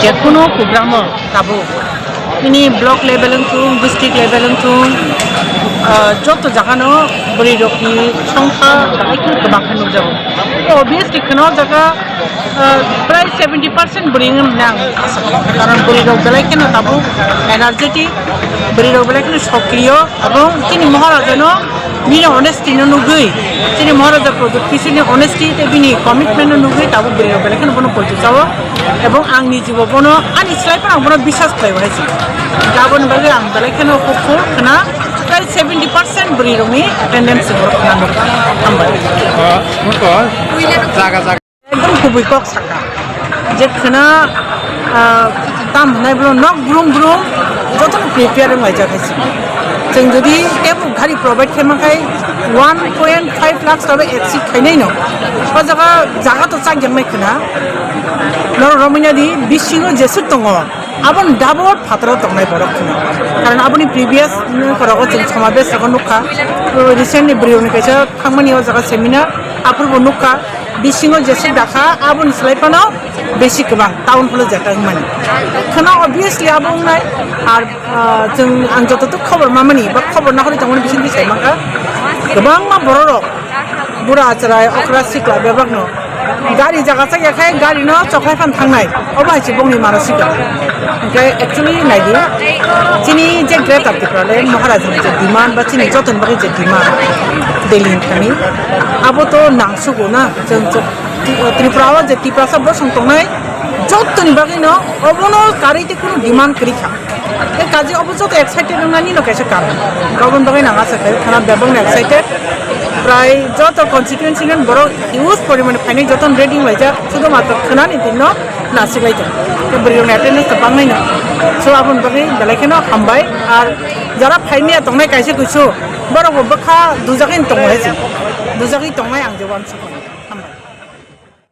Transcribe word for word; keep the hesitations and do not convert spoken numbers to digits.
Kuno program o tabuk ini block level wngthung, district level wngthung, ah, joto jaga no bwrwi rok ni songkha belai kheno kwbang khe nukjago. Obviously kheno o jaga, ah, prai seventy percent bwrwi wngmani ang asa kha. Karon bwrwi rok belai kheno tabuk energetic, bwrwi rok belai kheno sokriyo, ebong chini Maharaja no bini honesty no nugwi, chini Maharaja Pradyut Kishore ni honesty tei bini commitment no nugwi tabuk bwrwi rok belai kheno bono poito chao, ebong ang ni jibo bono ani slai phano ang bono biswas khlai o hai se. Aboni bagwi ang belai kheno hopeful khna, tai seventy percent bwrwi rok ni attendance se borok khna nukha. Hambai. Ah, nukha. Jaga jaga. Ekdom kubui kok saka. Je khna, ah, tam hwnai bro nok brum brum jotono prepare wng laijak hai se. Chwng jodi tebo gari provide khe mankhai one point five lakhs aro exceed khainai no. O jaga, jaga to chak yang nai khna. Norok romwi nadi bisingo jeswk tongo. Aboni double phataro tongnai borok khna. Karon aboni previous, mm, khorogo chwng samabesh rogo nukha. Recently bwrwi rokni kaisa thangmani o jaga seminar, aphuru bo nukha. Bisingo jeswk dakha, aboni slai phano besi kwbang town hall o jeta wngmani. Khna obviously abo wngnai. Ar, ah, chwng ang jototok khobor mamani ba khobor naharwi tongmani bisingtwi sai mankha. Kwbangma bororok bura chwrai okra sikla bebakno gari jaga chakya khai gari no choklai phan thangnai. Obo hai se bongni mano sikla. Hwnkhe actually naidi chini je Greater Tipraland Maharaj ni je demand ba chini jotoni bagwi je demand Delhi ni thani abo to nangsugo na. Chwng, chwng Tripura o je Tiprasa bosong tongnai jotoni bagwi no obono karwi tei kunu demand kwrwi kha. Tei kaje obo joto excited wngnani no kaisa karon. Aboni bagwi no ang asa khlaio khana bebakno excited. Prai joto constituency ni borok huge porimani phainai joto ready wnglaijak. Sudo matro khwnani din no nasik lai tong. Tei bwrwi rokni attendance no bangnai no. So aboni bagwi belai kheno hambai. Ar jara phaimya tongnai kaisa kuisu borok bo bwkha dujagwi tongo hai se. Dujagwi tongnai ang je uansukha.